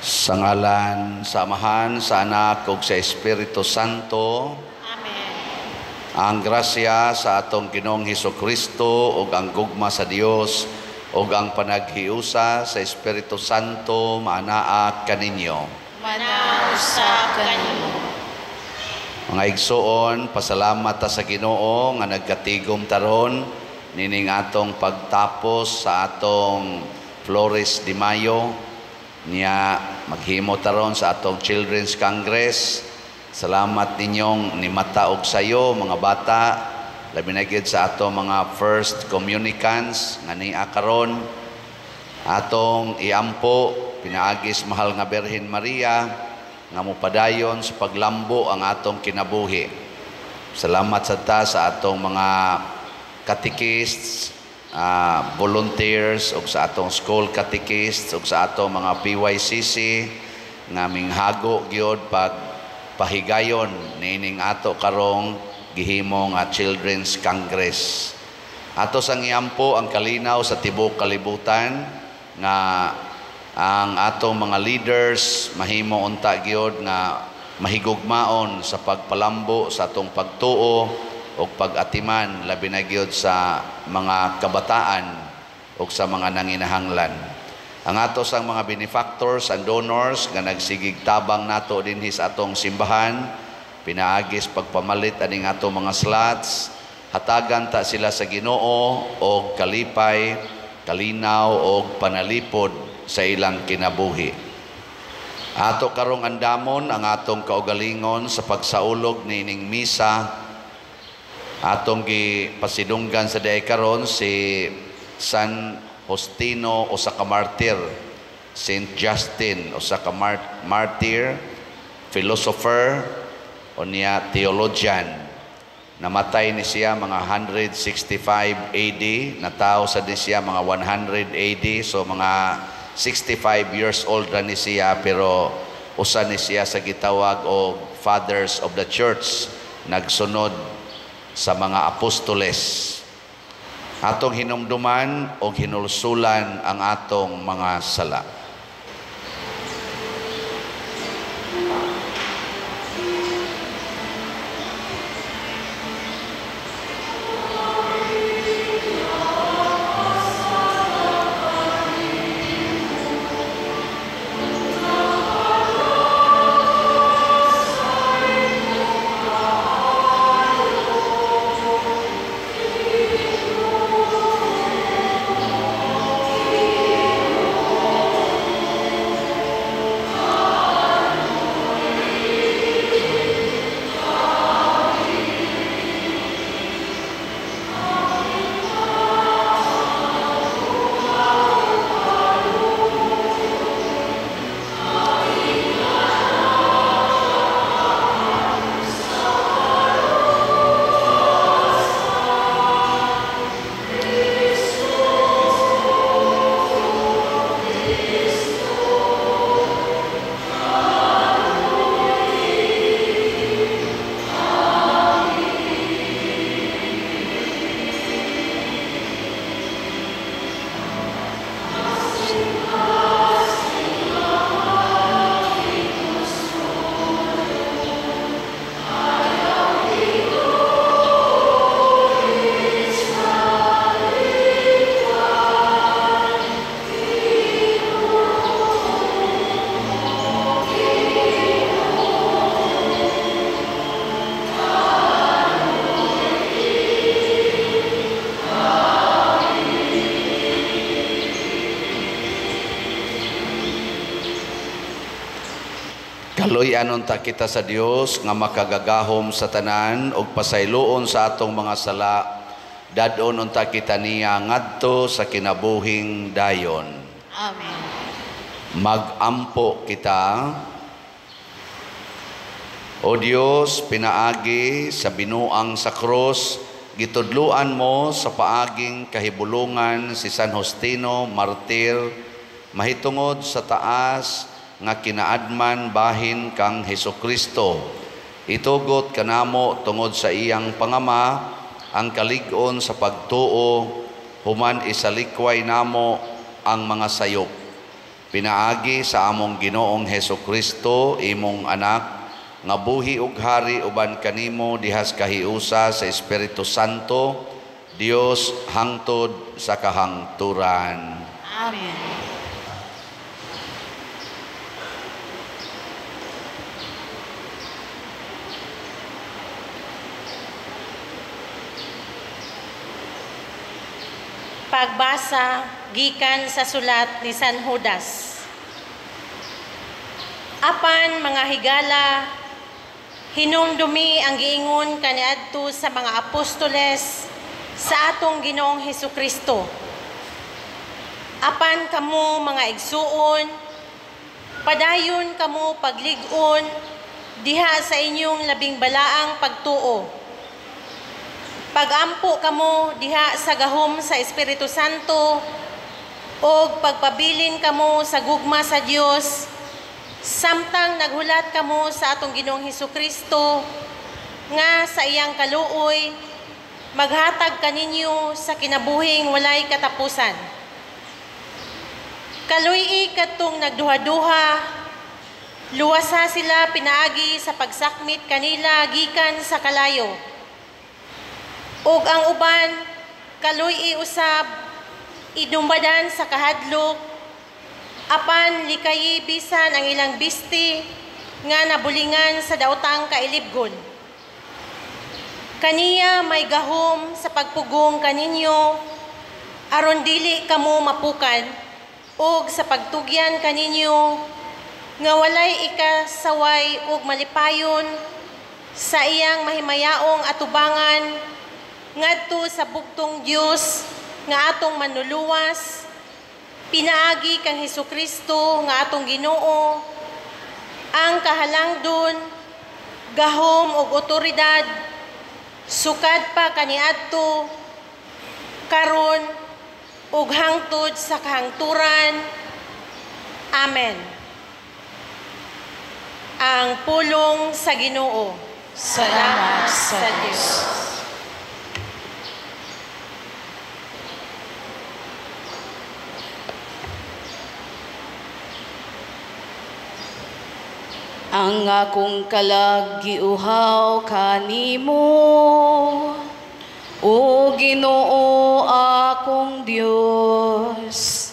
Sa ngalan sa Amahan, sa Anak ug sa Espiritu Santo. Amen. Ang grasya sa atong Ginoong Hesukristo ug ang gugma sa Dios ug ang panaghiusa sa Espiritu Santo maanaa kaninyo. Manausap kanimo. Mga igsoon, pasalamat ta sa Ginoo nga nagkatigom taron nining atong pagtapos sa atong Flores de Mayo. Niya maghimo taron sa atong Children's Congress. Salamat ninyong nimata og sayo mga bata, labi na gyud sa atong mga first communicants nga nia karon. Atong iampo pinaagis mahal nga Birhen Maria nga mopadayon sa paglambo ang atong kinabuhi. Salamat sa ta sa atong mga katechists, volunteers ug sa atong school catechists ug sa atong mga PYCC nga minghago gyud pag pahigayon niining ato karong gihimo nga Children's Congress. Ato sang iampo ang kalinaw sa tibuok kalibutan nga ang atong mga leaders mahimo unta gyud nga mahigugmaon sa pagpalambo sa atong pagtuo ug pag-atiman, labi na gyud sa mga kabataan ug sa mga nanginahanglan. Ang ato sang mga benefactors and donors nga nagsigig tabang nato dinhi sa atong simbahan, pinaagis pagpamalit aning ato mga slots, hatagan ta sila sa Ginoo og kalipay, kalinaw og panalipod sa ilang kinabuhi. Ato karong andamon ang atong kaugalingon sa pagsaulog niining misa. Atong gipasidunggan sa diay karon si San Justino usa ka martyr, Saint Justin usa ka martyr, philosopher unya theologian. Namatay ni siya mga 165 AD, natawo sa ni siya mga 100 AD, so mga 65 years old ra ni siya, pero usa ni siya sa gitawag og Fathers of the Church, nagsunod sa mga apostoles. Atong hinumduman og hinulsulan ang atong mga sala. Kaluy-anon ta kita sa Dios nga makagagahom sa tanan ug pasayloon sa atong mga sala, dad-on unta kita niya ngadto sa kinabuhing dayon. Amen. Magampo kita. O Dios, pinaagi sa binuang sa krus, gitudluan mo sa paaging kahibulungan si San Justino, martir, mahitungod sa taas nga kinaadman bahin kang Hesukristo. Itugot kanamo tungod sa iyang pangama ang kalig-on sa pagtuo, human isalikway namo ang mga sayop. Pinaagi sa among Ginoong Hesukristo, imong anak, nga buhi ug hari uban kanimo dihas kahiusa sa Espiritu Santo, Dios hangtod sa kahangturan. Amen. Pagbasa gikan sa sulat ni San Judas. Apan mga higala, hinumdumi ang giingon kaniadto sa mga apostoles sa atong Ginoong Hesukristo. Apan kamo mga igsuon, padayon kamo paglig-on diha sa inyong labing balaang pagtuo. Pagampo kamo diha sa gahom sa Espiritu Santo og pagpabilin kamo sa gugma sa Dios samtang naghulat kamo sa atong Ginoong Hesukristo nga sa iyang kaluoy maghatag kaninyo sa kinabuhing walay katapusan. Kaluy-i kadtong nagduha-duha, luwasa sila pinaagi sa pagsakmit kanila gikan sa kalayo. Ug ang uban kaluy-i usab idumbadan sa kahadlok, apan likayi bisan ang ilang bisti nga nabulingan sa daotang kailibgon. Kaniya may gahom sa pagpugong kaninyo aron dili kamo mapukan, ug sa pagtugyan kaninyo nga walay ikasaway ug malipayon sa iyang mahimayaong atubangan ngadto sa bugtong Dios nga atong manluluwas, pinaagi kang Hesukristo nga atong Ginoo, ang kahalangdon, gahom ug otoridad sukad pa kaniadto, karon ug hangtod sa kahangturan. Amen. Ang pulong sa Ginoo. Salamat sa Dios. Ang akong kalag giuhaw kanimo, o Ginoo akong Dios.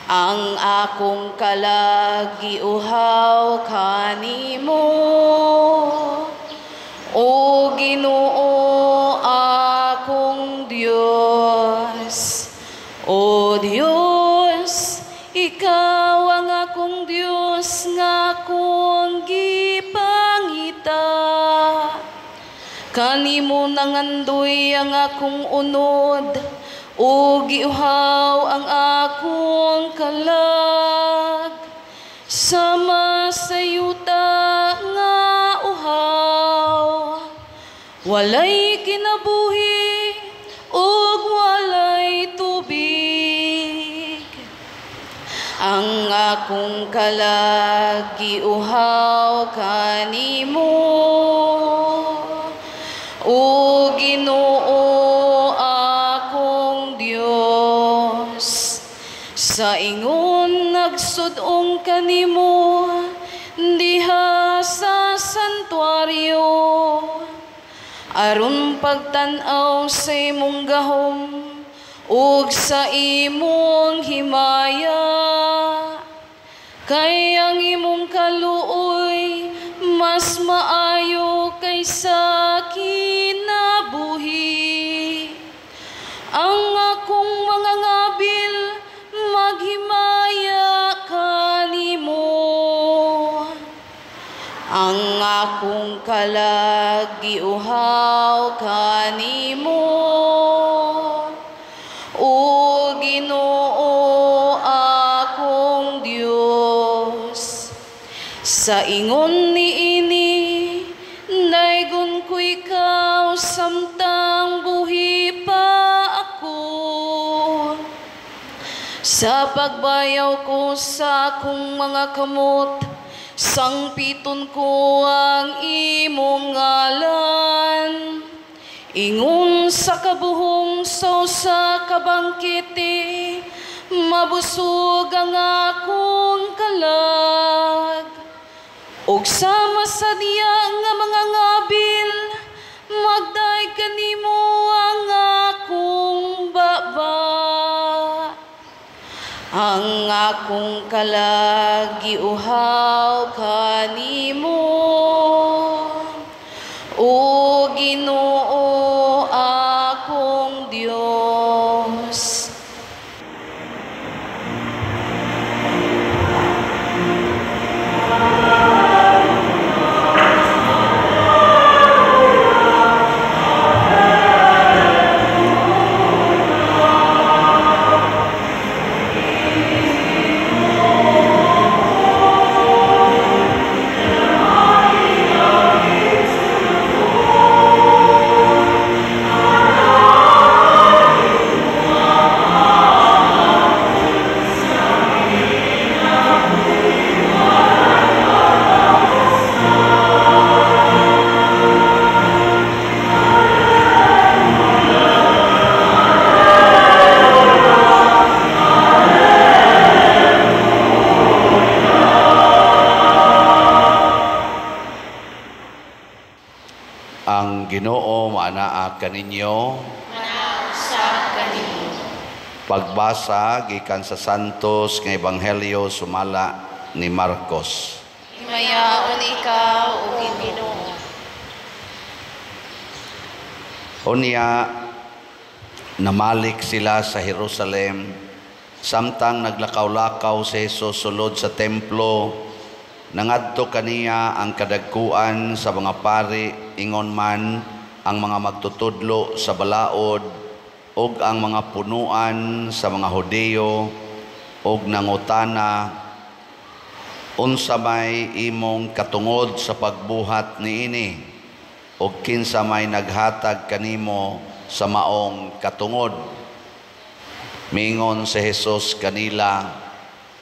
Ang akong kalag giuhaw kanimo, o Ginoo akong Dios. O Dios, ikaw ang akong Dios nga akong gipangita. Kanimo nangandoy ang akong unod, ug giuhaw ang akong kalag. Sama sa yuta nga uhaw, walay kinabuhi ug walay tubig. Ang akong kalag giuhaw kanimo, o Ginoo akong Dios. Sa ingon nagsud-ong kanimo diha sa santuario, aron pagtan-aw sa imong gahom ug sa imong himaya. Kay ang imong kaluoy mas maayo kaysa kinabuhi. Ang akong mga ngabil maghimaya kanimo. Ang akong kalag giuhaw kanimo, o Ginoo akong Dios. Sa ingon niini, daygon ko ikaw samtang buhi pa ako. Sa pagbayaw ko sa akong mga kamot, sangpiton ko ang imong ngalan. Ingon sa kabuhong sa usa ka bangkete, Mabusog ang akong kalag, ug sama sa diya nga mga ngabil, magday kanimo ang akong baba. Ang akong kalag giuhaw kanimo, o Ginoo akong Dios. Ang Ginoo maanaa kaninyo. Manausap kaninyo. Pagbasa gikan sa Santos nga Ebanghelyo sumala ni Marcos. Himayaon ikaw, o Ginoo. Unya namalik sila sa Jerusalem samtang naglakaw-lakaw si Jesus sulod sa templo. Nangadto kaniya ang kadagkuan sa mga pari, ingon man ang mga magtutudlo sa balaod ug ang mga punuan sa mga Hudiyo, ug nangutana, unsa may imong katungod sa pagbuhat niini, ug kinsa may naghatag kanimo sa maong katungod? Mingon si Jesus kanila,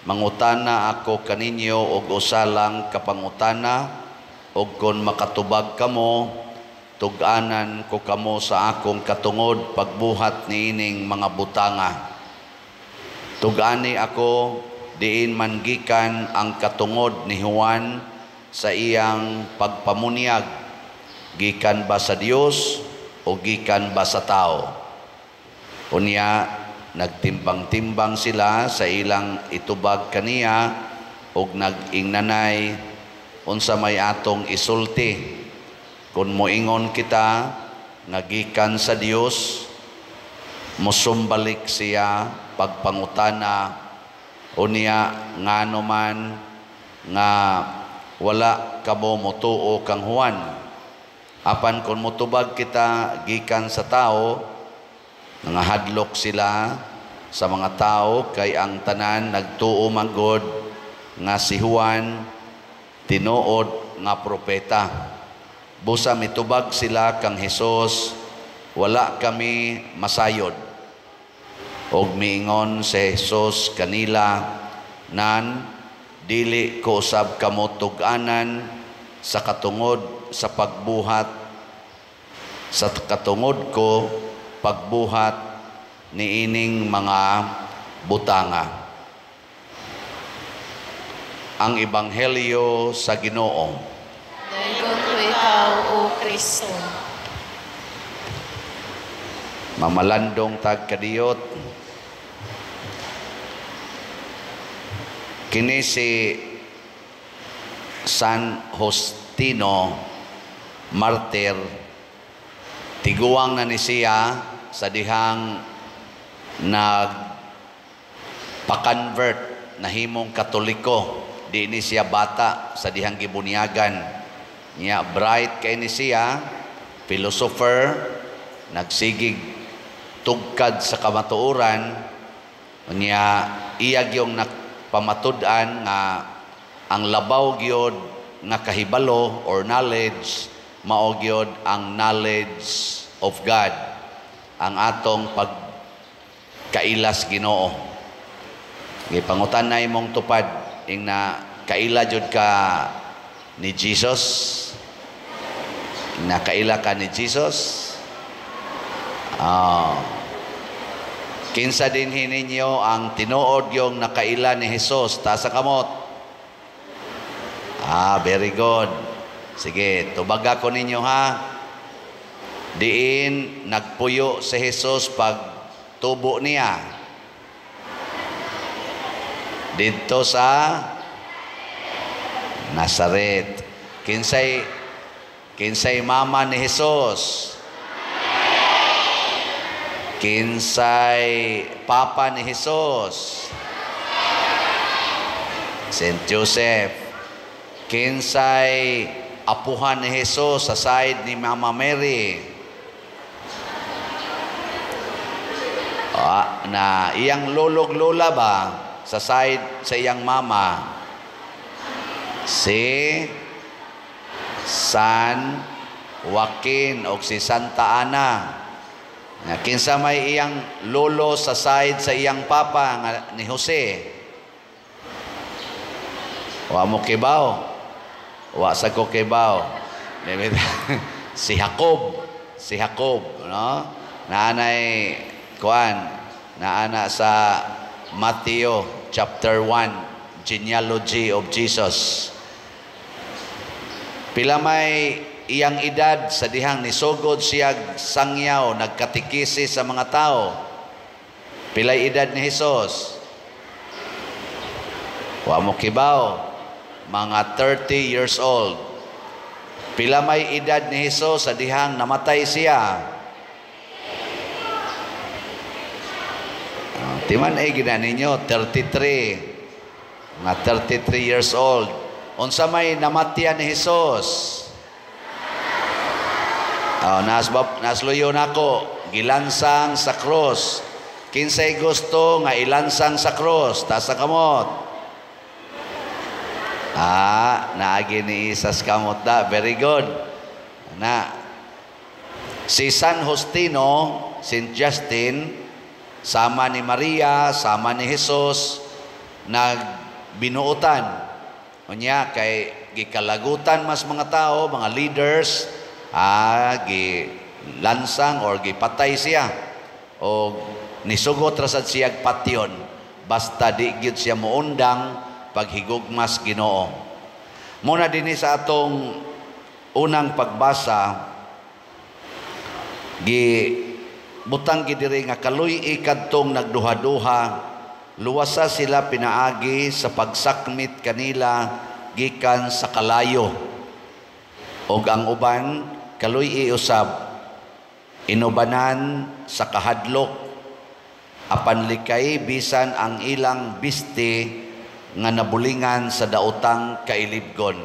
mangutana ako kaninyo og usa lang ka pangutana, og kon makatubag kamo, tug-anan ko kamo sa akong katungod pagbuhat niining mga butanga. Tug-ani ako diin man gikan ang katungod ni Juan sa iyang pagpamunyag, gikan ba sa Dios o gikan ba sa tao? Unya nagtimbang-timbang sila sa ilang itubag kaniya og nag-ingnanay, unsa may atong isulti? Kung moingon kita nga gikan sa Dios, mosumbalik siya pagpangutana, unya ngano man nga wala kamo motuo kang Juan. Apan kung motubag kita gikan sa tao, nangahadlok sila sa mga tao kay ang tanan nagtuo manggod nga si Juan tinuod nga propeta. Busa mitubag sila kang Hesus, wala kami masayod. Og miingon si Hesus kanila, nan dili ko usab kamo tug-anan sa katungod sa pagbuhat, sa katungod ko pagbuhat niining mga butanga. Ang Ebanghelyo sa Ginoo. Dayon ko ikaw, O Kristo. Mamalandong tagkadiyot. Kini si San Justino, martir, tiguang na ni siya sa dihang nagpa-convert, nahimong Katoliko. Di ni siya bata sa dihang gibunyagan. Niya bright kay ni siya, philosopher, nagsigig tugkad sa kamatuoran. Niya iya gyung nagpamatud-an nga ang labaw gyud nga kahibalo or knowledge mao gyud ang knowledge of God, ang atong pagkailas Ginoo. Gipangutan na imong tupad ing na kaila jud ka ni Jesus, na kaila ka ni Jesus. Kinsa dinhi ninyo ang tinuod yung nakaila ni Jesus? Taas ang kamot. Ah, very good. Sige, tubaga ko ninyo ha. Diin nagpuyo si Jesus pag tubo niya. Didto sa Nazaret. Kinsay mama ni Jesus? Kinsay papa ni Jesus? Saint Joseph. Kinsay apuhan ni Jesus sa side ni Mama Mary? Ah, na iyang lolog lola ba sa side sa iyang mama? Si San Joaquin o si Santa Ana. Nga kinsa may iyang lolo sa side sa iyang papa nga ni Jose? Wa mo kibaw. Wa sa ko kibaw. Si Jacob, si Jacob, no? Naanay kuan, naana sa Matthew chapter 1, genealogy of Jesus. Pila may iyang edad sa dihang nisugod siya sangyaw, nagkatikisi sa mga tao? Pilay edad ni Jesus? Wa mo kibaw. Mga 30 years old. Pila may edad ni Jesus sa dihang namatay siya? Timan ay gina ninyo, 33. Mga 33 years old. Unsa may namatyan ni Jesus? Oh, nasluyo nako, gilansang sa cross. Kinsay gusto nga ilansang sa cross? Taas ang kamot. Ah, naagi ni isas kamot da. Very good. Na si San Justino, Saint Justin, sama ni Maria, sama ni Jesus, nagbinuotan. Unya kay gikalagutan mas mga tao, mga leaders, gilansang or gipatay siya o nisugot ra sad siya patyon, basta di gyud siya moundang paghigugmas Ginoo. Muna dinhi sa atong unang pagbasa, gi butang gi diri nga kaluy-i kadtong nagduha-duha, luwasa sila pinaagi sa pagsakmit kanila gikan sa kalayo. Og ang uban kaluy-i usab inubanan sa kahadlok, apan likay bisan ang ilang biste nga nabulingan sa daotang kailibgon.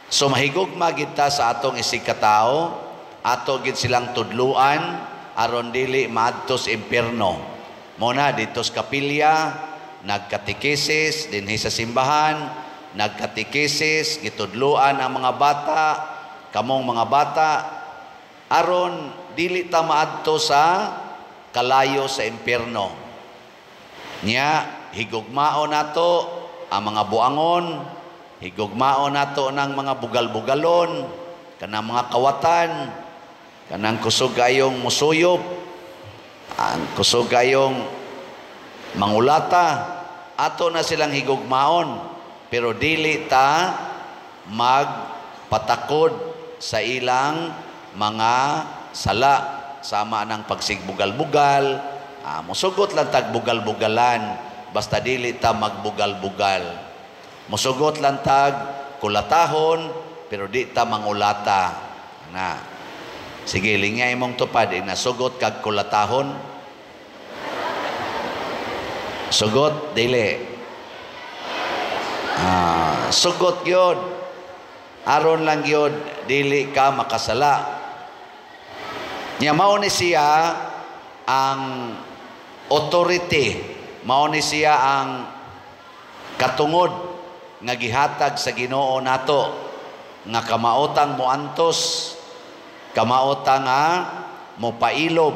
So mahigugma gid ta sa atong isig katao, ato gid silang tudluan aron dili maadto sa impierno. Mona dito sa kapilya nagkatekesis dinhi sa simbahan, nagkatekesis, gitudluan ang mga bata, kamong mga bata, aron dili ta maadto sa kalayo sa impierno. Nya higugmao nato ang mga buangon, higugmao nato ng mga bugal-bugalon, kanang mga kawatan, kanang kusog kayong musuyop, ang kusog kayong mangulata, ato na silang higugmaon, pero dili ta magpatakod sa ilang mga sala, sama ng pagsigbugal-bugal, musugot lang tag bugal-bugalan, basta dili ta magbugal-bugal. Musugot lang tag kulatahon, pero di ta mangulata. Na. Sige, lingay mong tupad, inasugot kag kulatahon. Sugot, dili. Sugot yun. Aron lang yun, dili ka makasala. Nya mao ni siya ang authority, mao ni siya ang katungod nga gihatag sa Ginoo nato, nga kamaotang moantos, kamaotang nga mopailob,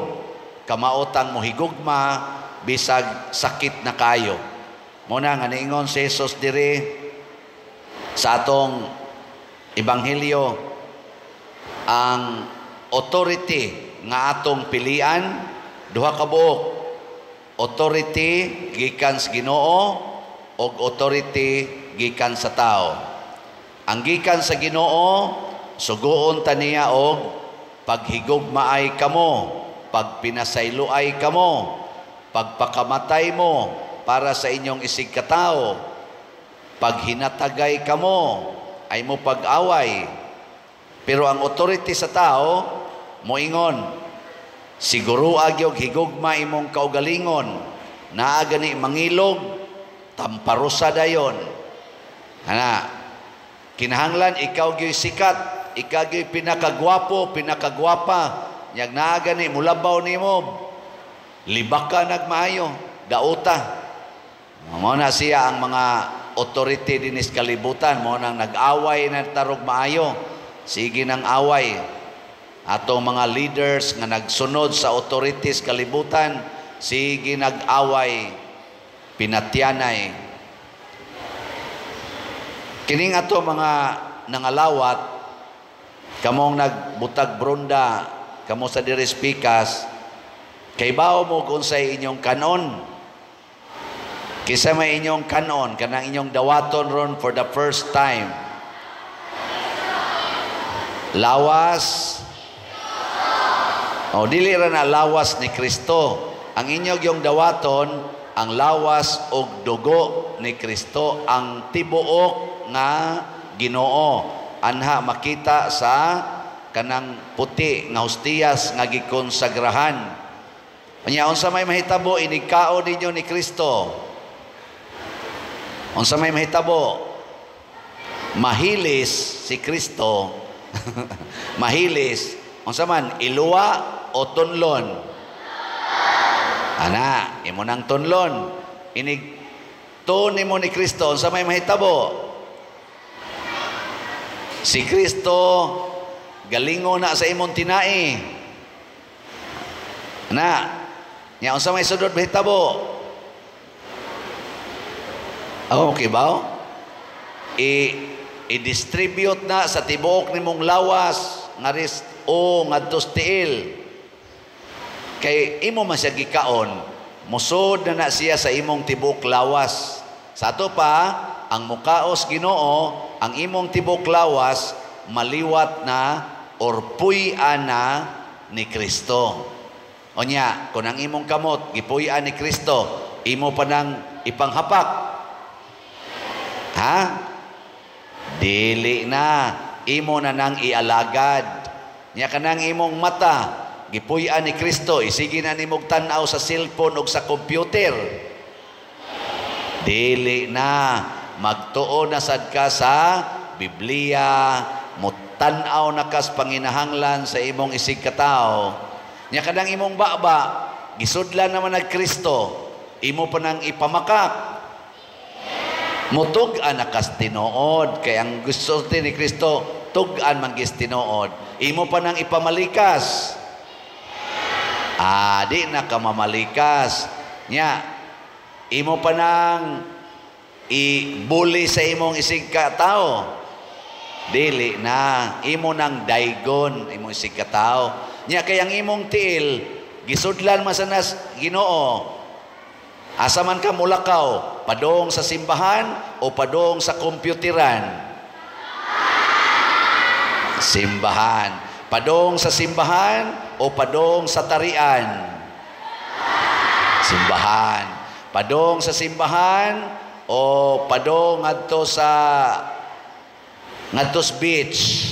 kamaotang mohigugma bisag sakit na kayo. Muna nga niingon si Jesus diri sa atong ebanghelyo, ang authority nga atong pilian duha ka buok. Authority gikan sa Ginoo og authority gikan sa tao. Ang gikan sa Ginoo, suguon ta niya og paghigugmaay kamo, pagpinasayloay kamo, pagpakamatay mo para sa inyong isig katao, paghinatagay kamo, ay mo pag-away. Pero ang authority sa tao, moingon, siguro agyog higugma imong kaugalingon, naa gani mangilog, tamparusa dayon. Ana, kinahanglan ikaw gyoy sikat, ikaw gyoy pinakagwapo, pinakagwapa, nyag naa gani mulabaw nimo, libak ka nagmaayo, dauta. Mao na siya ang mga authority dinis kalibutan, mao nang nag-away na tarog maayo. Sige nang away. Atong mga leaders nga nagsunod sa authorities kalibutan, sige nag-away, pinatyanay. Kining ato mga nangalawat, kamong nagbutag bronda, kamo sa diri pikas, kay bao mo kung sa inyong kanon. Kisa may inyong kanon, kanang inyong dawaton ron for the first time. Lawas. O, dili ra na lawas ni Kristo. Ang inyong yung dawaton, ang lawas og dugo ni Kristo, ang tibuok nga Ginoo. Anha makita sa kanang puti nga hostiyas nga gikonsagrahan. Unya unsa may mahitabo inigkaon ninyo ni Kristo? Unsa may mahitabo? Mahilis si Kristo. Mahilis. Unsa man, iluwa o tunlon? Ana, imo nang tunlon. Inig tuon nimo ni Kristo, unsa may mahitabo? Si Kristo galingo na sa imong tinai. Ana, nya unsa may sudod mahitabo? Oh, okay ba? I-distribute na sa tibuok nimong lawas nga ris o ngadto sa tiil. Kay imo man siya gikaon, musod na na siya sa imong tibuok lawas. Sa ato pa, ang mukaos Ginoo, ang imong tibuok lawas maliwat na or puy-an na ni Kristo. Onya, kung ang imong kamot gipuy-an ni Kristo, imo pa nang ipanghapak. Ha? Dili na. Imo na nang ialagad. Nya kanang imong mata, gipuy-an ni Kristo, isige na nimog tan-aw sa cellphone o sa computer. Dili na. Magtuo na sad ka sa Biblia, mutan-aw na kas panginahanglan sa imong isig katao. Nya kanang imong baba, gisudlan naman nag Kristo, imo pa nang ipamakak. Mutug-an na kas tinuod, kay ang gusto ni Kristo, tug-an man gis tinuod. Imo pa nang ipamalikas. Ah, di na ka mamalikas. Nya, imo pa nang ibuli sa imong isig katao. Dili na, imo nang daygon imong isig katao. Nya kay ang imong tiil gisudlan man sa nas Ginoo. Asa man ka mulakaw, padong sa simbahan o padong sa kompyuteran? Simbahan. Padong sa simbahan o padong sa tarian? Simbahan. Padong sa simbahan o padong ngadto sa beach?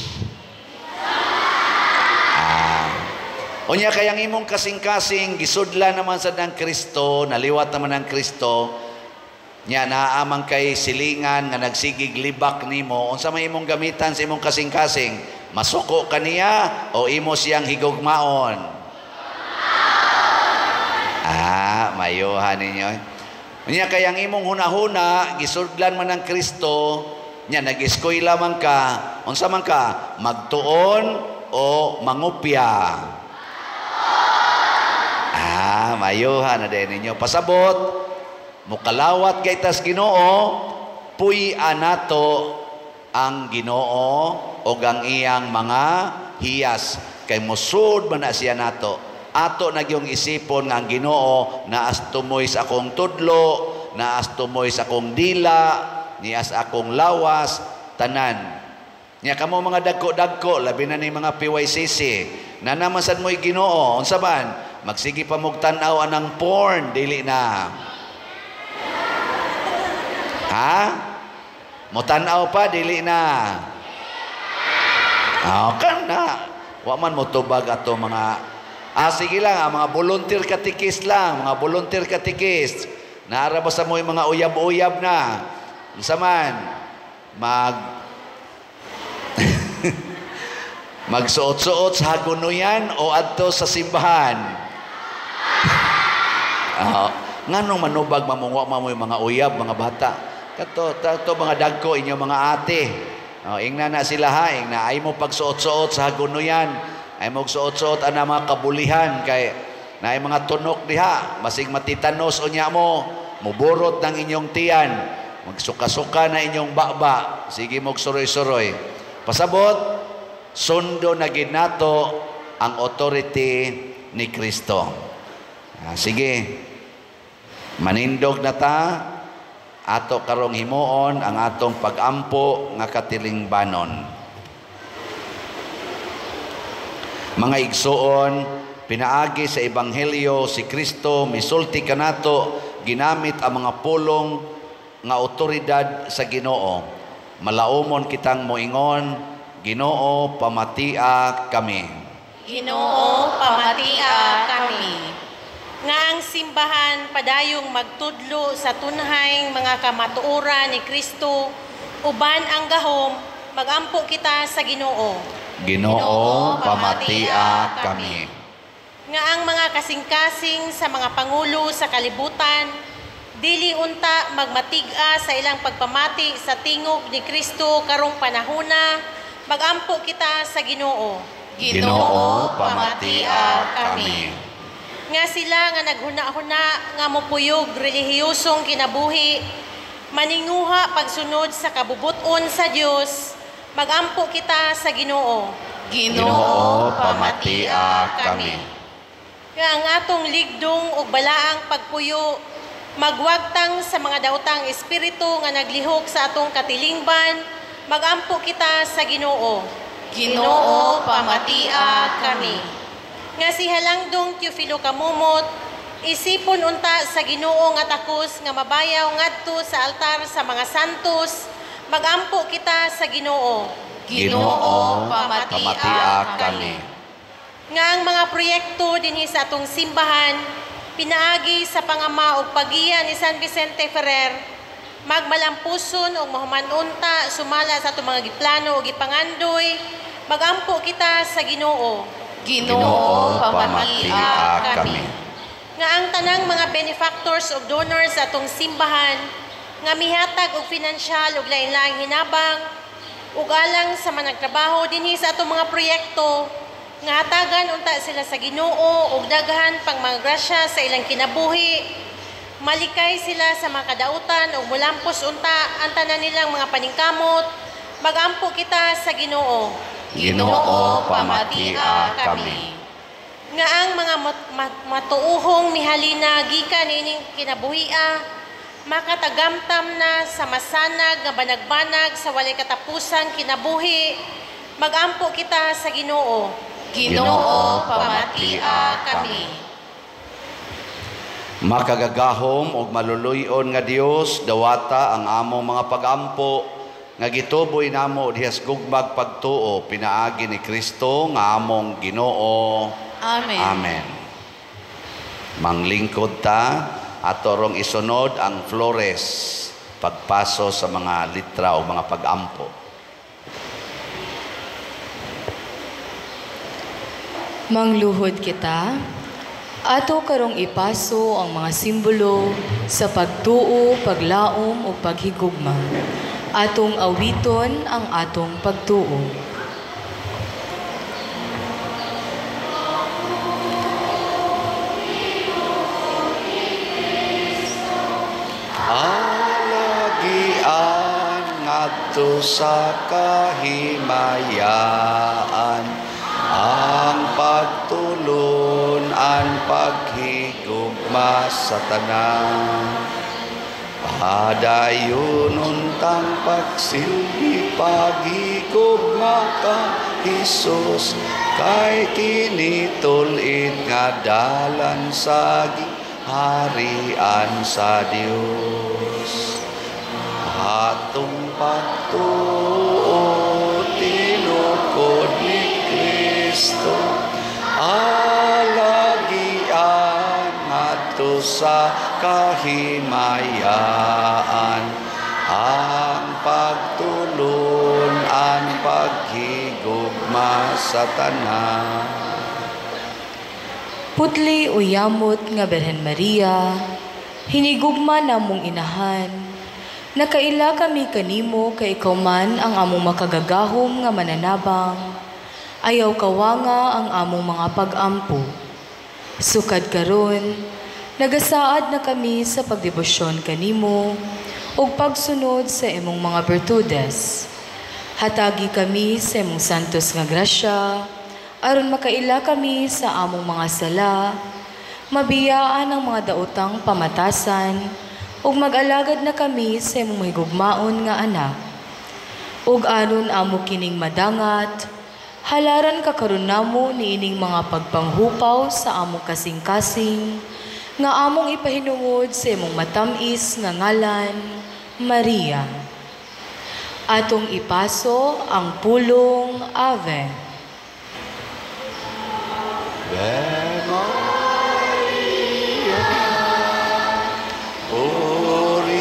Unya kay ang imong kasing-kasing gisudlan naman sa ng Kristo, naliwat naman ang Kristo. Nya naa man kay silingan nga nagsigig libak nimo, unsa may imong gamitan sa imong kasing-kasing? Masuko kaniya o imo siyang higugmaon? Ah, mayuhan ninyo. Unya kay ang imong hunahuna gisudlan man ang Kristo, nya nag-eskwela man ka, unsa man ka? Magtuon o mangupya? Ah, mayuhan na din ninyo. Pasabot, mukalawat kay tas Ginoo, puy-an nato ang Ginoo o ang iyang mga hiyas. Kay musud man na siya nato. Ato na gyung isipon nga ang Ginoo naas tumoy sa akong tudlo, naas tumoy sa akong dila, nias akong lawas, tanan. Nya kamo mga dagko-dagko, labi na ni mga PYCC, na naman sad mo'y Ginoo, unsa man, magsige pa mog tan-aw anang porn, dili na. Ha? Mo tan-aw pa, dili na. Ah, kan na. Wa man mo tubag ato mga sige lang, mga volunteer katikis lang, mga volunteer katikis. Naara ba sa mo'y mga uyab-uyab na? Unsa man, magsuot-suot sa hagunoyan o adto sa simbahan. Nganong manubag mamungwa mo yung mga uyab, mga bata. Kato, tato mga dagko inyo mga ate. Ingna na sila ha, ingna ay mo pagsuot-suot sa hagunoyan, ay mo suot-suot ana mga kabulihan kay naay mga tunok diha, masig matitanos unya mo, muburot ng inyong tiyan, magsuka-suka na inyong baba, sige mog suroy-suroy. Pasabot, sundo na gid nato ang authority ni Kristo. Sige, manindog na ta, ato karong himuon ang atong pagampo nga katilingbanon. Mga igsuon, pinaagi sa Ebanghelyo si Kristo misulti kanato ginamit ang mga pulong nga otoridad sa Ginoo. Malaumon kitang moingon, Ginoo, pamatia kami. Ginoo, pamatia kami. Nga ang simbahan padayong magtudlo sa tunhayng mga kamatuoran ni Kristo, uban ang gahom, magampo kita sa Ginoo. Ginoo, pamatia kami. Nga ang mga kasing-kasing sa mga pangulo sa kalibutan, dili unta magmatig-a sa ilang pagpamati sa tingog ni Kristo karong panahona, magampo kita sa Ginoo. Ginoo, pamatia kami. Nga sila nga naghuna-huna nga mopuyog relihiyosong kinabuhi, maninguha pagsunod sa kabubuton sa Dios, magampo kita sa Ginoo. Ginoo, pamatia kami. Nga ang atong ligdong ug balaang pagpuyo magwagtang sa mga daotang espiritu nga naglihok sa atong katilingban, magampo kita sa Ginoo. Ginoo, pamatia kami. Nga si Halangdong Teofilo Camomot, isipon unta sa Ginoo nga takos nga mabayaw ngadto sa altar sa mga santos, magampo kita sa Ginoo. Ginoo, pamatia kami. Nga ang mga proyekto dinhi sa atong simbahan, pinaagi sa pangama ug pagiya ni San Vicente Ferrer, magmalampuson ug mahuman-unta sumala sa atong mga giplano ug gipangandoy, magampo kita sa Ginoo. Ginoo, pamatia kami. Nga ang tanang mga benefactors ug donors sa atong simbahan, nga mihatag og finansyal ug lain-laing hinabang ug alang sa managtrabaho dinhi sa atong mga proyekto, nga hatagan unta sila sa Ginoo ug daghan pang mga grasya sa ilang kinabuhi, malikay sila sa mga kadautan ug mulampos unta ang tanan nilang mga paningkamot, magampo kita sa Ginoo. Ginoo, pamatia kami. Nga ang mga matuuhong mihalina gikan niining kinabuhia, makatagamtam na sa masanag nga banagbanag sa walay katapusang kinabuhi, magampo kita sa Ginoo. Ginoo, pamatia kami. Makagagahom ug maluluy-on nga Dios, dawata ang among mga pagampo nga gituboy namo dihas gugmag pagtuo pinaagi ni Kristo nga among Ginoo. Amen. Amen. Manglingkod ta ato rong isunod ang flores pagpaso sa mga litra o mga pagampo. Mangluhod kita, ato karong ipaso ang mga simbolo sa pagtuo, paglaom o paghigugma. Atong awiton ang atong pagtuo. Alagian ngadto sa kahimayaan, ang pagtulon-an Paghigugma sa tanan. Padayon untang pagsilbi paghigugma ka Hesus, kay kini tul-id nga dalan sa giharian sa Dios. Atong pagtuo tinukod ni Kristo, alagian ngadto sa kahimayaan. Ang pagtulun-an paghigugma sa tanan. Putli o yamot nga Birhen Maria, hinigugma namong inahan, nakaila kami kanimo kay ikaw man ang among makagagahom nga mananabang, ayaw kawanga ang among mga pag-ampo. Sukad karon, nagasaad na kami sa pagdebosyon kanimo ug pagsunod sa imong mga bertudes. Hatagi kami sa imong santos nga grasya, aron makaila kami sa among mga sala, mabiyaan ang mga daotang pamatasan, ug mag-alagad na kami sa imong mahigugmaon nga anak. Ug aron amo kining madangat, halaran ka karon namo niining mga pagpanghupaw sa among kasing-kasing, nga among ipahinungod sa imong matam-is nga ngalan, Maria. Atong ipaso ang pulong Ave. Ave Maria, Purissima,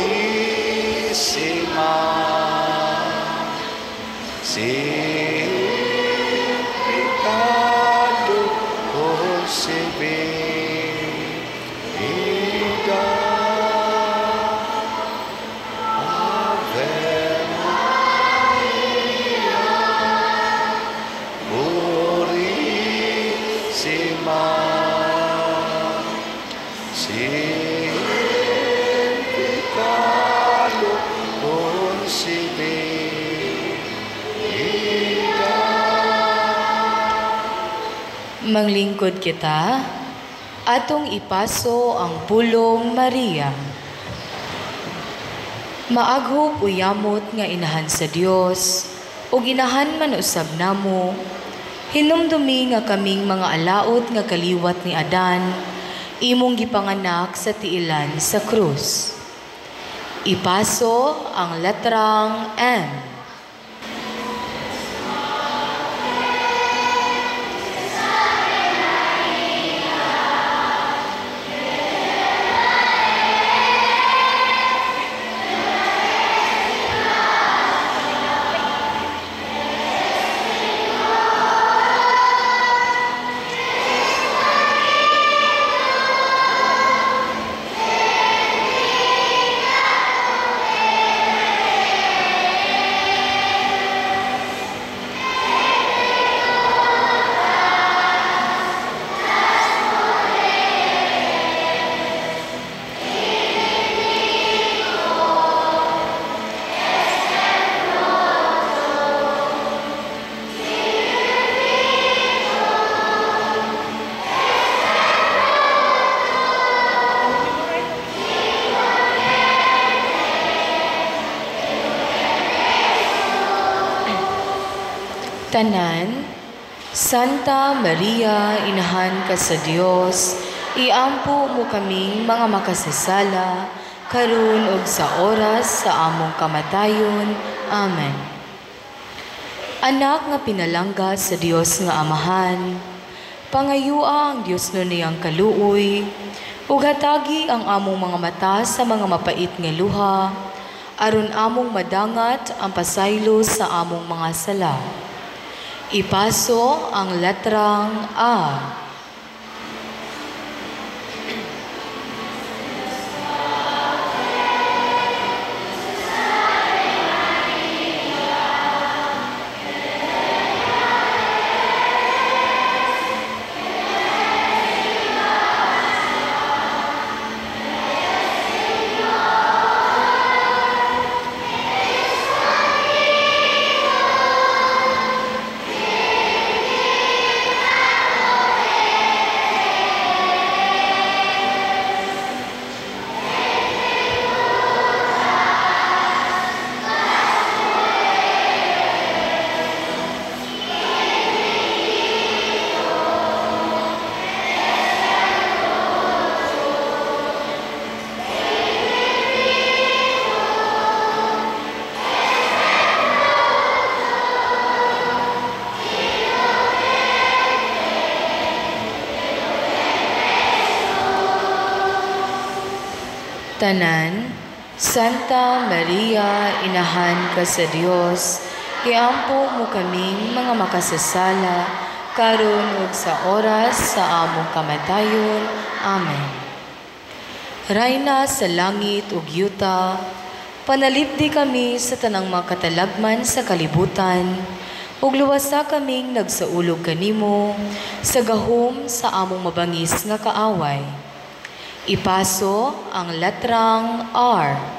sin pecado concebida. Ave Maria, Purissima, sin pecado concebida. Manglingkod kita, atong ipaso ang pulong Maria. Maaghop o yamot nga inahan sa Dios, ug inahan man usab namo, hinumdumi nga kaming mga alaot nga kaliwat ni Adan, imong gipanganak sa tiilan sa krus. Ipaso ang letrang M. Tanan, Santa Maria, inahan ka sa Dios, iampo mo kaming mga makasasala, karon ug sa oras sa among kamatayon. Amen. Anak nga pinalangga sa Dios nga Amahan, pangayua ang Dios nun niyang kaluoy, ug hatagi ang among mga mata sa mga mapait nga luha, aron among madangat ang pasaylo sa among mga sala. Ipaso ang letrang A. Tanan, Santa Maria, inahan ka sa Dios, iampo mo kaming mga makasasala, karon ug sa oras sa among kamatayon. Amen. Rayna sa langit ug yuta, panalipdi kami sa tanang mga katalagman sa kalibutan, ug luwasa kaming nagsaulog kanimo sa gahom sa among mabangis nga kaaway. Ipaso ang letrang R.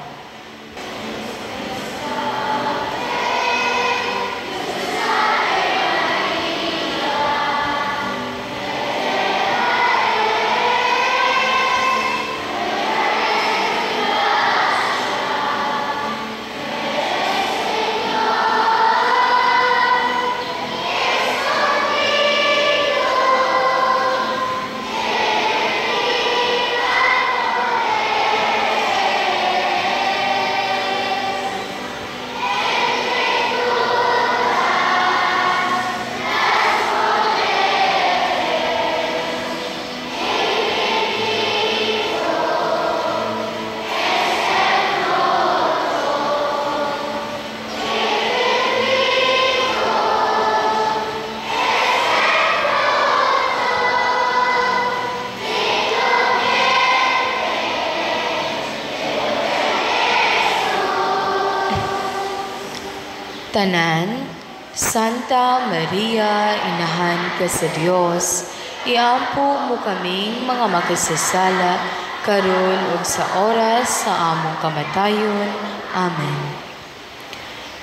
Tanan, Santa Maria, inahan ka sa Dios, iampo mo kaming mga makasasala, karon ug sa oras sa among kamatayon. Amen.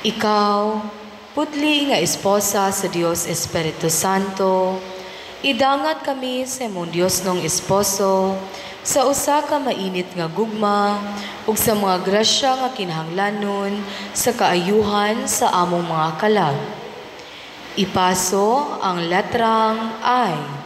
Ikaw, putli nga esposa sa Dios Espiritu Santo, idangat kami sa imong Dios nong esposo, sa usa ka mainit nga gugma ug sa mga grasya nga kinahanglanon sa kaayuhan sa among mga kalag. Ipaso ang letrang I.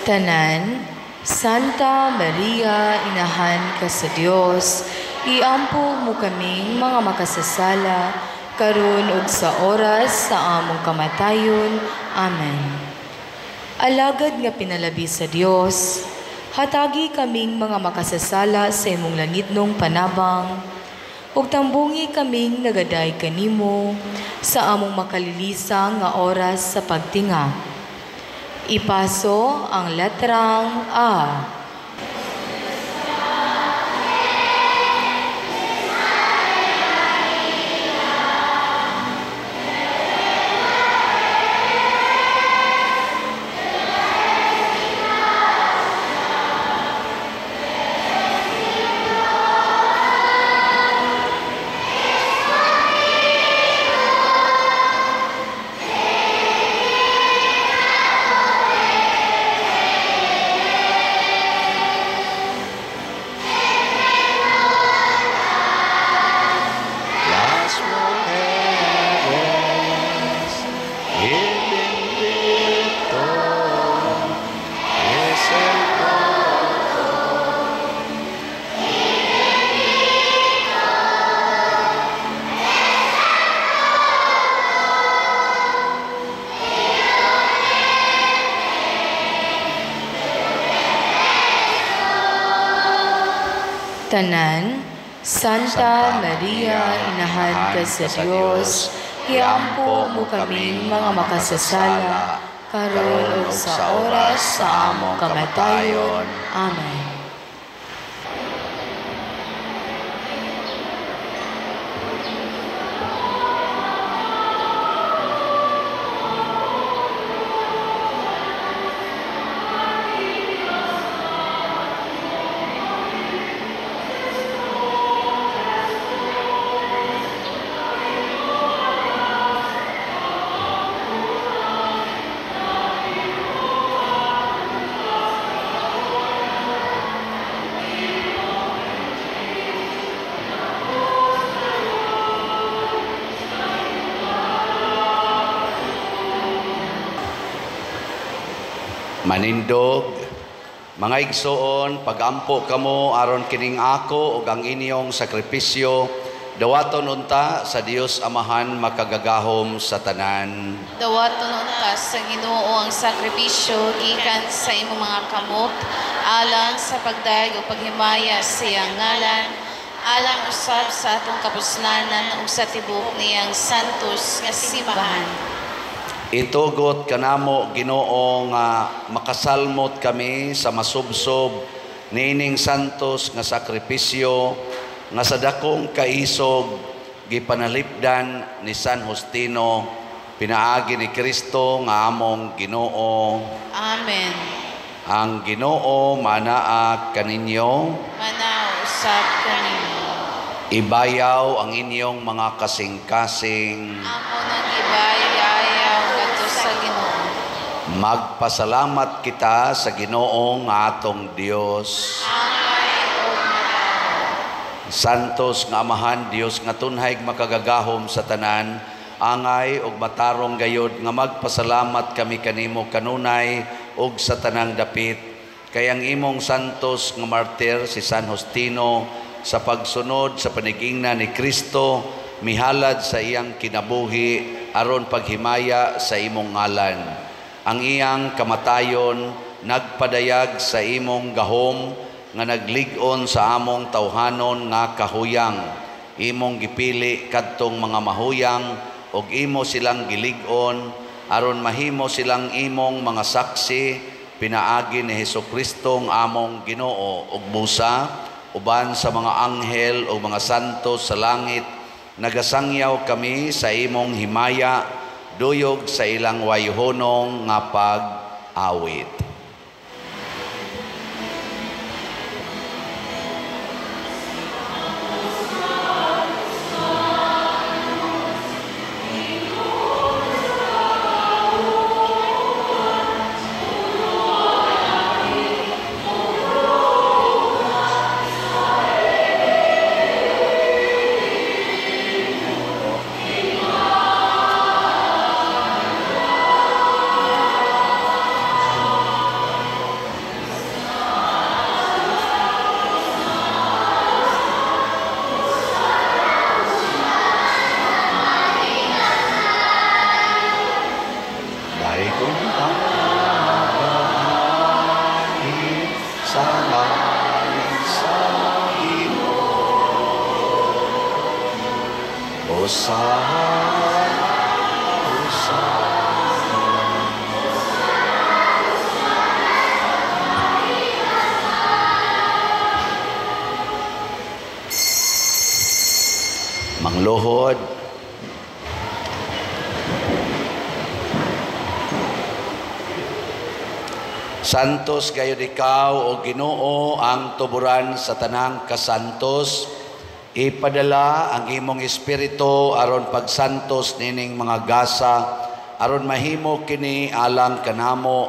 Tanan, Santa Maria, inahan ka sa Dios, iampo mo kaming mga makasasala, karon ug sa oras sa among kamatayon. Amen. Alagad nga pinalabi sa Dios, hatagi kaming mga makasasala sa imong langitnong panabang, ug tambungi kaming nagaday kanimo sa among makalilisa nga oras sa pagtinga. Ipaso ang letrang A. Tanan, Santa Maria, inahan ka sa Dios, iampo mo kaming mga makasasala, karon ug sa oras sa among kamatayon. Amen. Manindog, mga igsoon, pagampo kamo aron kining ako ug ang inyong sakripisyo dawaton unta sa Dios Amahan makagagahom sa tanan. Dawaton unta sa Ginoo ang sakripisyo gikan sa imong mga kamot alang sa pagdayeg ug paghimaya sa iyang ngalan, alang usab sa atong kapuslanan ug sa tibuok niyang santos nga simbahan. Itugot kanamo Ginoo nga makasalmot kami sa masubsob niining santos nga sakripisyo nga sa dakong kaisog gipanalipdan ni San Justino pinaagi ni Kristo nga among Ginoo. Amen. Ang Ginoo manaa kaninyo, manaa usab kaninyo. Ibayaw ang inyong mga kasing-kasing. Amo nang ibayaw ngadto sa Ginoo. Magpasalamat kita sa Ginoo nga atong Dios. Santos nga Amahan, Dios nga tunhay makagagahom sa tanan, angay ug matarong gayod nga magpasalamat kami kanimo kanunay ug sa tanang dapit. Kay ang imong santos nga martir si San Justino sa pagsunod sa panigingna ni Kristo mihalad sa iyang kinabuhi aron paghimaya sa imong ngalan. Ang iyang kamatayon nagpadayag sa imong gahom nga naglig-on sa among tawhanon nga kahuyang. Imong gipili kadtong mga mahuyang ug imo silang gilig-on aron mahimo silang imong mga saksi pinaagi ni Hesukristo ang among Ginoo ug busa uban sa mga anghel o mga santo sa langit. Nagasangyaw kami sa imong himaya duyog sa ilang wayhonong nga pag-awit. Mangluhod. Santos gayud ikaw o Ginoo ang tuburan sa tanang kasantos. Ipadala ang imong espiritu aron pagsantos nining mga gasa aron mahimo kini alang kanamo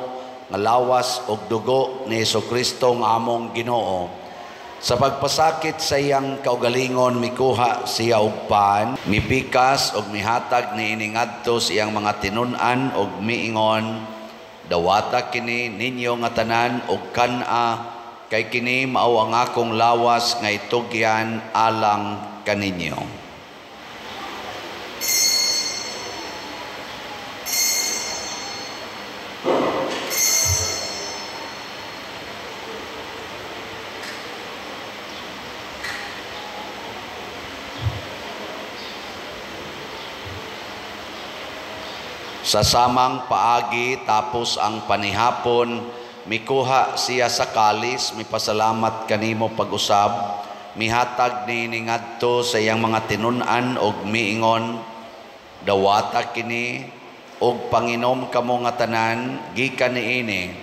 nga lawas ug dugo ni Hesukristo nga among Ginoo. Sa pagpasakit sa iyang kaugalingon mikuha siya og pan, mipikas og mihatag niini ngadto sa iyang mga tinun-an og miingon, dawata kini ninyo nga tanan og kan-a, kay kini mao ang akong lawas nga itugyan alang kaninyo. Sa samang paagi tapos ang panihapon, mikuha siya sa kalis, mipasalamat kanimo pag-usab, mihatag niini ngadto sa iyang mga tinun-an og miingon, dawata kini og panginom kamo nga tanan gikan niini,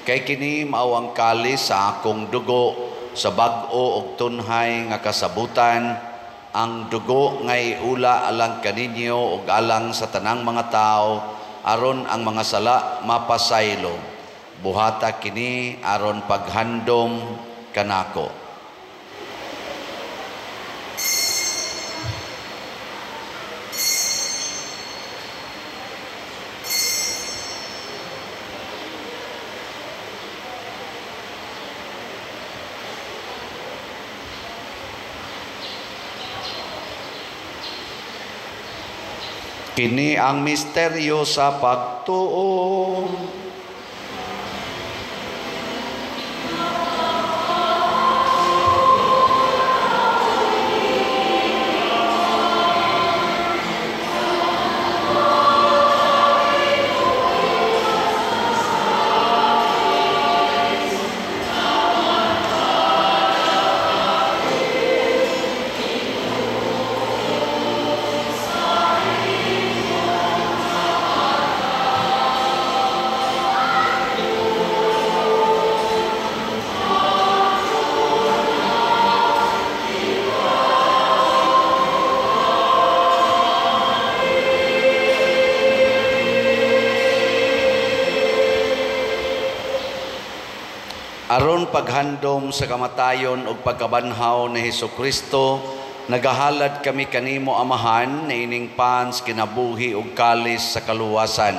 kay kini mao ang kalis sa akong dugo sa bag-o og tunhay nga kasabutan, ang dugo ngay ula alang kaninyo ug alang sa tanang mga tao aron ang mga sala mapasaylo. Buhata kini aron paghandom kanako. Kini ang misteryo sa pagtuo. Aron paghandom sa kamatayon ug pagkabanhaw ni Hesukristo, nagahalad kami kanimo Amahan niining pans kinabuhi ug kalis sa kaluwasan.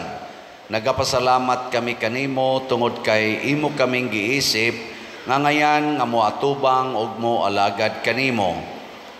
Nagapasalamat kami kanimo tungod kay imo kaming giisip nga ngayan nga moatubang ug moalagad kanimo.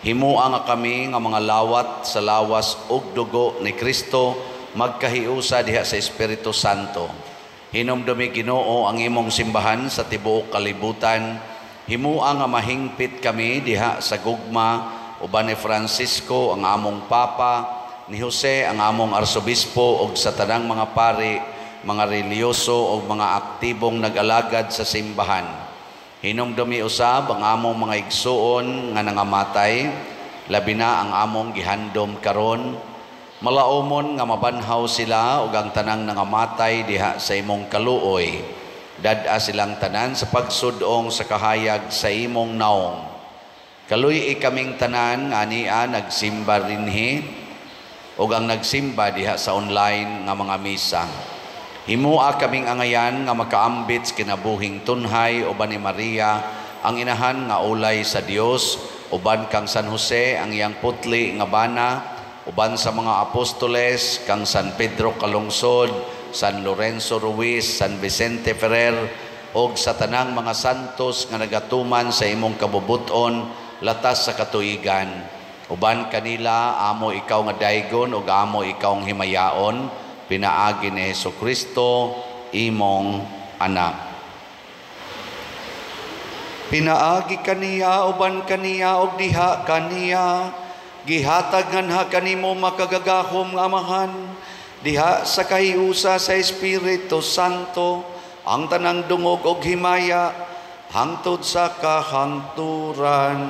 Himua nga kami nga mga lawat sa lawas ug dugo ni Kristo magkahiusa diha sa Espiritu Santo. Hinumdumi Ginoo ang imong simbahan sa tibuok kalibutan. Himua nga mahingpit kami diha sa gugma uban ni Francisco ang among Papa, ni Jose ang among Arsobispo ug sa tanang mga pari, mga relihiyoso ug mga aktibong nag-alagad sa simbahan. Hinumdumi usab ang among mga igsuon nga nangamatay, labi na ang among gihandom karon. Malaumon nga mabanhaw sila ug ang tanang nangamatay diha sa imong kaluoy. Dad-a silang tanan sa pagsudong sa kahayag sa imong naong. Kaluy-i kaming tanan nga ania nagsimba rinhi ug ang nagsimba diha sa online nga mga misa. Himua kaming angayan nga makaambit sa kinabuhing tunhay uban ni Maria ang inahan nga ulay sa Dios, uban kang San Jose ang iyang putli nga bana, uban sa mga apostoles kang San Pedro Calungsod, San Lorenzo Ruiz, San Vicente Ferrer, og sa tanang mga santos nga nagatuman sa imong kabubuton latas sa katuigan. Uban kanila amo ikaw nga daygon ug amo ikaw ang himayaon, pinaagi ni Hesukristo imong anak. Pinaagi kaniya, uban kaniya ug diha kaniya, gihatag nganha kanimo makagagahom nga Amahan, diha sa kahiusa sa Espiritu Santo, ang tanang dungog og himaya hangtod sa kahangturan.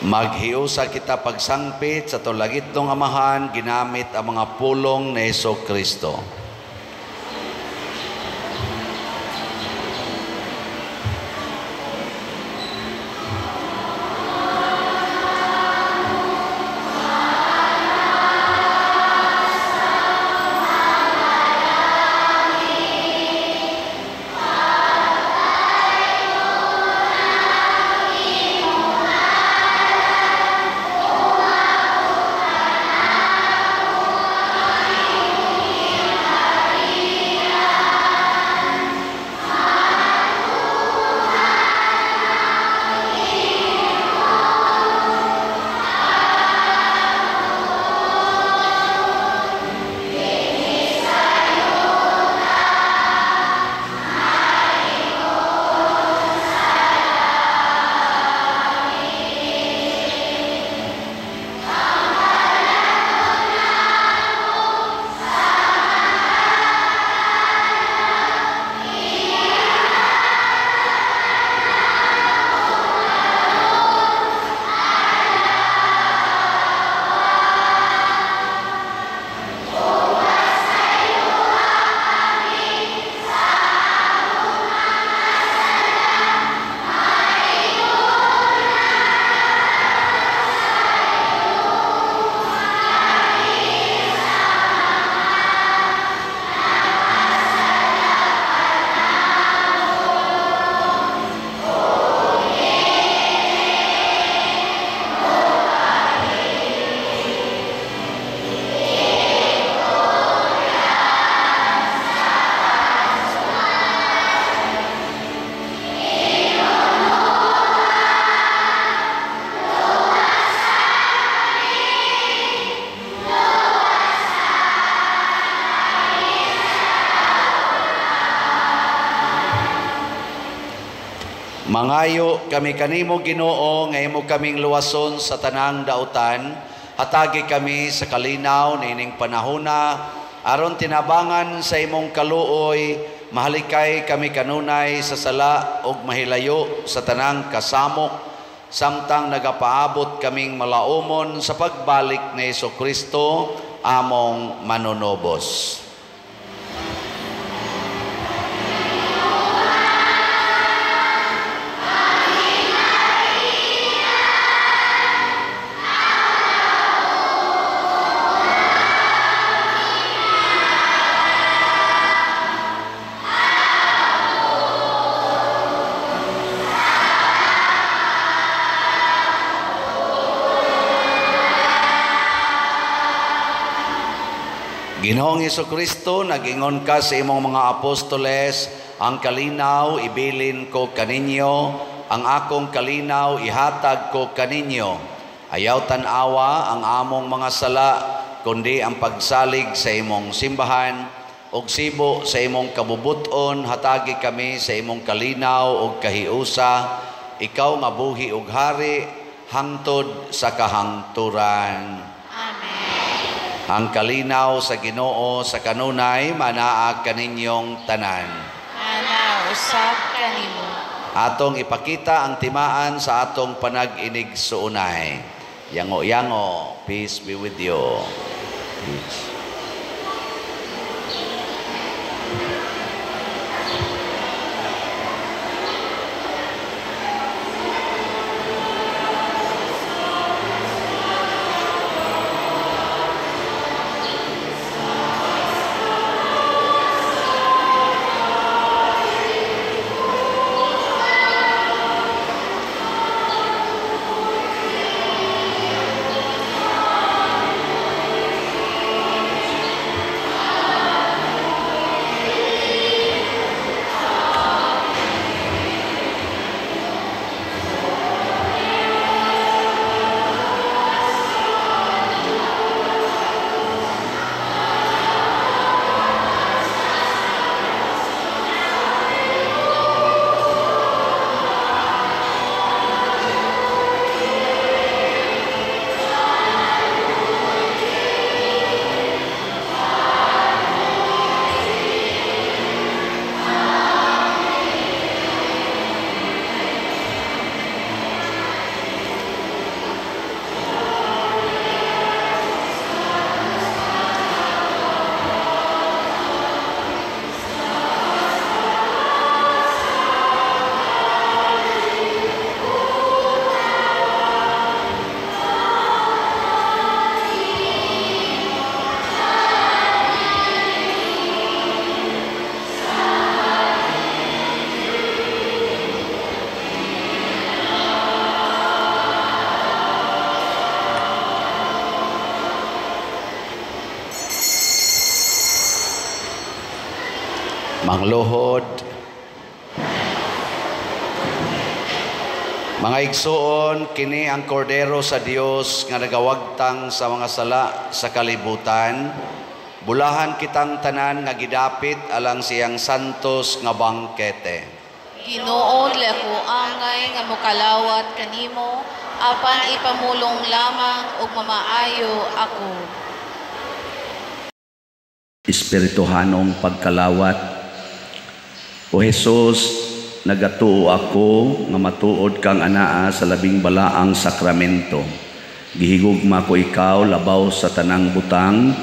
Maghiusa kita pagsangpit sa tulagitnong Amahan, ginamit ang mga pulong ni Hesukristo. Mangayo kami kanimo, Ginoo, nga imo kaming luwason sa tanang dautan. Hatagi kami sa kalinaw niining panahona, aron tinabangan sa imong kaluoy, mahalikay kami kanunay sa sala ug mahilayo sa tanang kasamok, samtang nagapaabot kaming malaumon sa pagbalik ni Hesukristo among manunubos. Ginoong Hesukristo, nag-ingon ka sa imong mga apostoles, ang kalinaw ibilin ko kaninyo, ang akong kalinaw ihatag ko kaninyo. Ayaw tan-awa ang among mga sala, kundi ang pagsalig sa imong simbahan, ug sibo sa imong kabubuton, hatagi kami sa imong kalinaw ug kahiusa, ikaw nga buhi ug hari, hangtod sa kahangturan. Ang kalinaw sa Ginoo sa kanunay manaa kaninyong tanan. Mana usab kanimo. Atong ipakita ang timaan sa atong panag-inig-suunay. Yango-yango, peace be with you. Peace. Mangluhod. Mga igsuon, kini ang kordero sa Dios nga nagawagtang sa mga sala sa kalibutan. Bulahan kitang tanan nga gidapit alang siyang santos nga bangkete. Ginoo, dili ako angay nga mokalawat kanimo, apan ipamulong lamang ug mamaayo ako. Espirituhanong pagkalawat. O Jesus, nagatuo ako nga matuod kang anaa sa labing balaang sakramento. Gihigugma ko ikaw labaw sa tanang butang,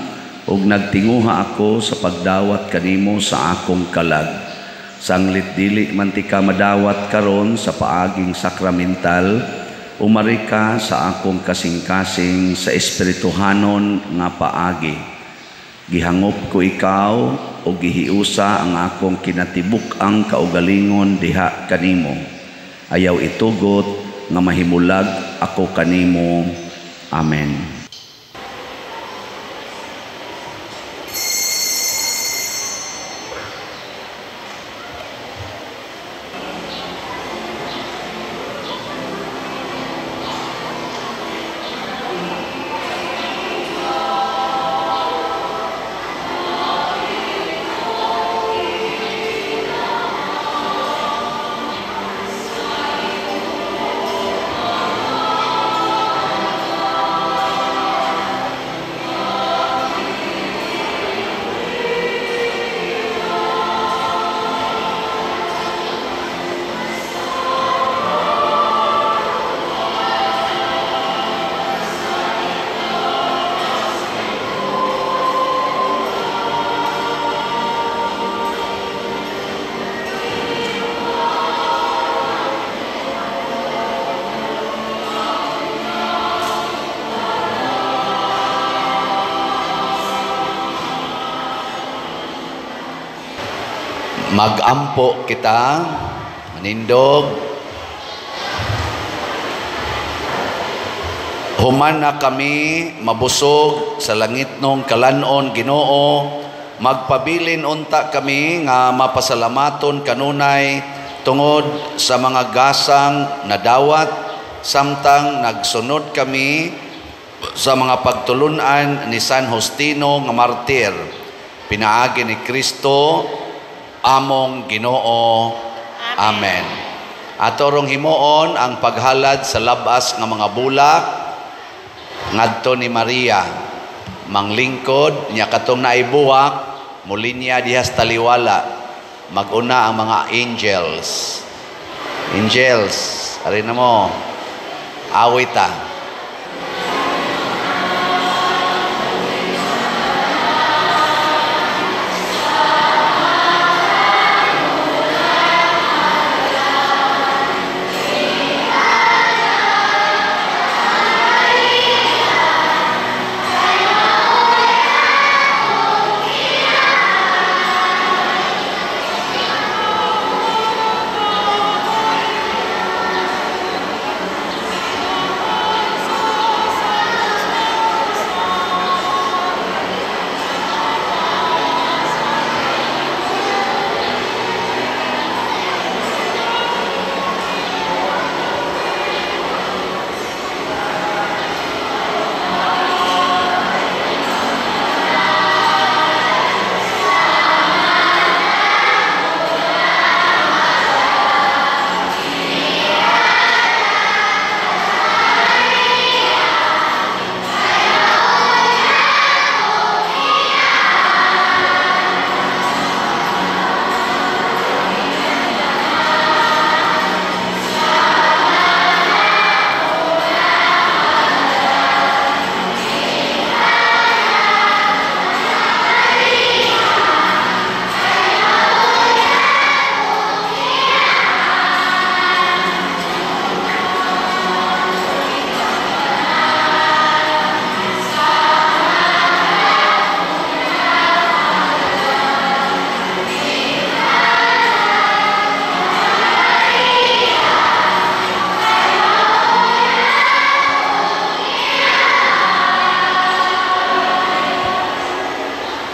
ug nagtinguha ako sa pagdawat kanimo sa akong kalag. Sanglit dili man ti ka madawat karon sa paaging sakramental, umari ka sa akong kasing-kasing sa espirituhanon nga paagi. Gihangop ko ikaw o gihiusa ang akong kinatibuk-ang kaugalingon diha kanimo. Ayaw itugot nga mahimulag ako kanimo. Amen. Magampo kita, manindog. Human na kami mabusog sa langitnong kalanon Ginoo, magpabilin unta kami nga mapasalamaton kanunay tungod sa mga gasang nadawat samtang nagsunod kami sa mga pagtulunan ni San Justino nga martir. Pinaagi ni Kristo among Ginoo. Amen. Ato rong himuon ang paghalad sa labas nga mga bulak ngadto ni Maria. Manglingkod niya katong naibuwak mulinya dihas taliwala. Maguna ang mga angels. Angels, ari na mo. Awita.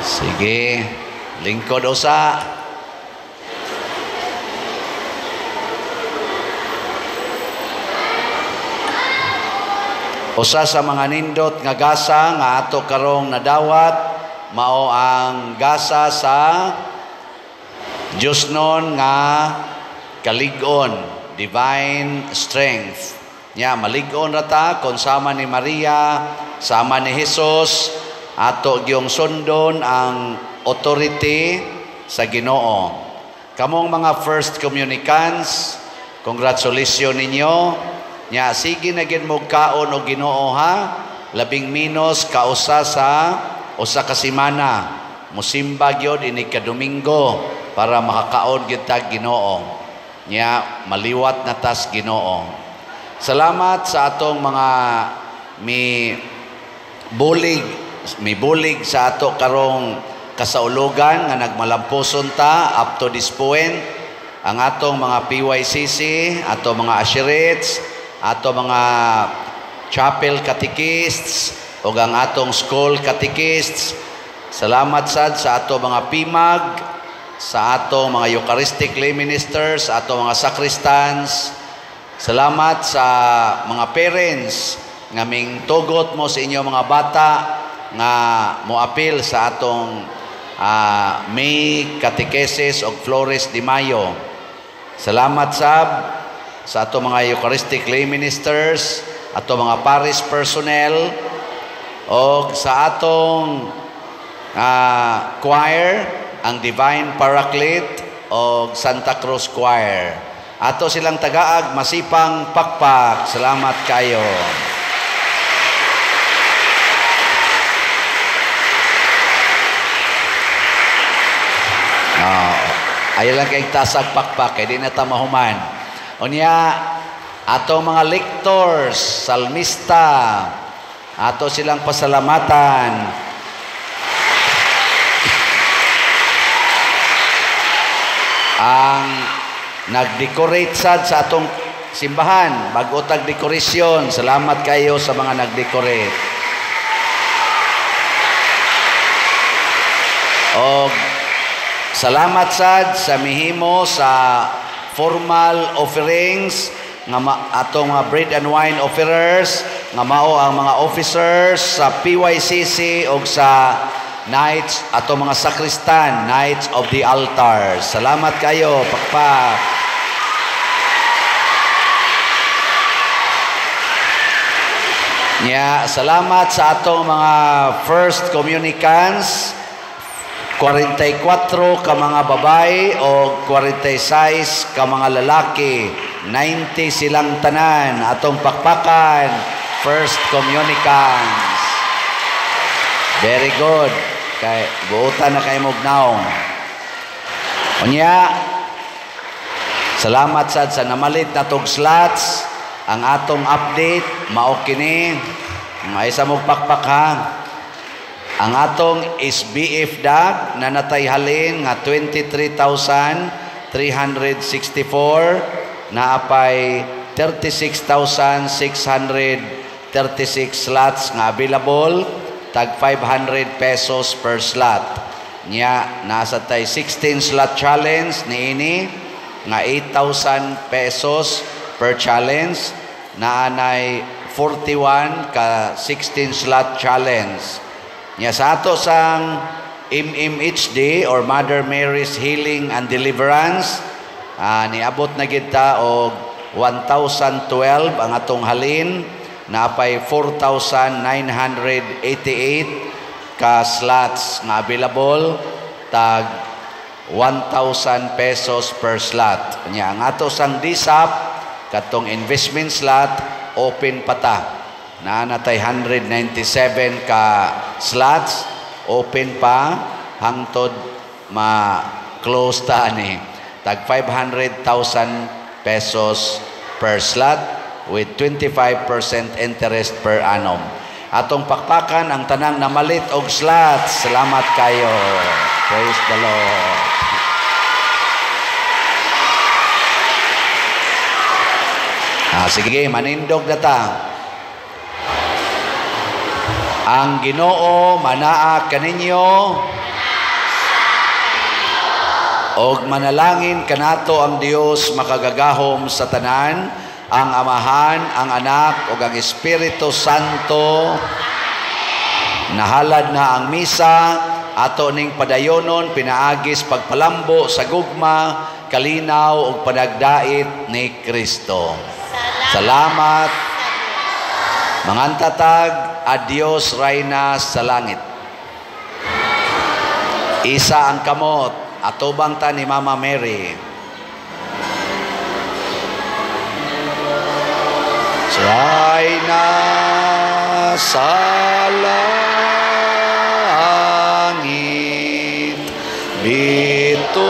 Sige, lingkod usa. Usa sa mga nindot nga gasa nga ato karong nadawat mao ang gasa sa Diyosnon nga kalig-on, divine strength. Nya malig-on ra ta kon sama ni Maria, sama ni Jesus. Ato gyung sundon ang authority sa Ginoo. Kamong mga first communicants, congratulations ninyo. Nya sige na gid mo kaon og Ginoo ha. Labing minos kausa sa usa ka semana. Musimba gyud ini ka Domingo para makakaon gyud ta Ginoo. Nya maliwat na tas Ginoo. Salamat sa atong mga mi bulig sa ato karong kasaulugan nga nagmalampuson ta up to this point. Ang atong mga PYCC, ato mga ashirits, ato mga chapel catechists, ug ang atong school catechists. Salamat sad sa ato mga PIMAG, sa atong mga Eucharistic lay ministers, sa ato mga sacristans. Salamat sa mga parents nga ming tugot mo sa inyo mga bata nga moapil sa atong May Catechesis og Flores de Mayo. Salamat sab sa atong mga Eucharistic lay ministers, ato mga parish personnel, og sa atong choir, ang Divine Paraclete og Santa Cruz Choir. Ato silang tagaag masipang pakpak. Salamat kayo. Ayaw lang kayong tasag pakpak, kaya di na ta mahuman. Unya, ato mga lectors, salmista, ato silang pasalamatan. Ang nag-decorate sad sa atong simbahan, bag-o tag dekorasyon. Salamat kayo sa mga nag-decorate. Og salamat sad sa mihimo sa formal offerings nga atong mga bread and wine offerers nga mao ang mga officers sa PYCC og sa Knights, atong mga sakristan, Knights of the Altar. Salamat kayo, pakpak. Nya, salamat sa atong mga first communicants, 44 ka mga babae o 46 ka mga lalaki. 90 silang tanan. Atong pakpakan, first communicants. Very good. Kay buotan na kay mugnaong. Unya, salamat sad sa namalit na tog slots. Ang atong update mao kini. May isa mong pakpak ha. Ang atong SBF DAG na natay halin nga 23,364 naapay 36,636 slots nga available, tag 500 pesos per slot. Nya nasa tay 16 slot challenge niini nga 8,000 pesos per challenge, naanay 41 ka 16 slot challenge. Nya sa ato sang MMHD or Mother Mary's Healing and Deliverance, niabot na gid ta og 1,012 ang atong halin, naapay 4,988 ka slots nga available, tag 1,000 pesos per slot. Nya ang ato sang DSAP katong investment slot open pa ta. Naa natay 197 ka slots open pa hangtod ma-close ta ani. Tag 500,000 pesos per slot with 25% interest per annum. Atong pakpakan ang tanang namalit og slots. Salamat kayo. Praise the Lord. Sige, manindog na ta. Ang Ginoo manaa kaninyo og manalangin kanato ang Dios makagagahom sa tanan, ang Amahan, ang Anak ug ang Espiritu Santo. Nahalad na ang misa, ato ning padayonon pinaagis pagpalambo sa gugma, kalinaw ug panagdait ni Kristo. Salamat. Mangantatag, adios Reyna sa langit. Isa ang kamot, atubang ta ni Mama Mary. Reyna sa langit, bituon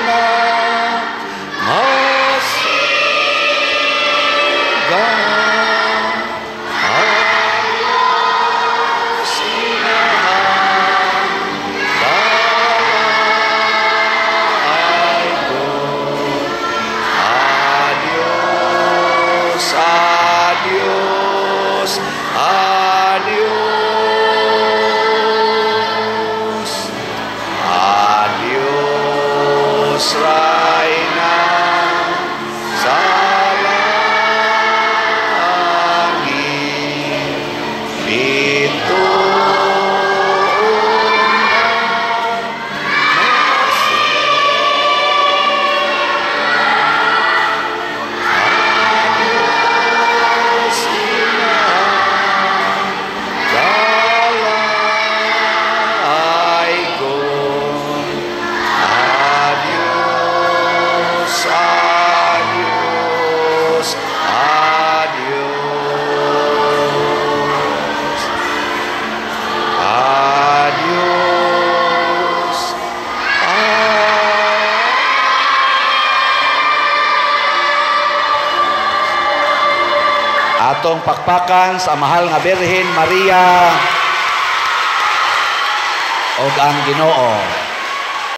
na masiga, adios, adios, adios, Reyna sa langit, bituon atong pakpakan sa mahal nga Birhen Maria og ang Ginoo.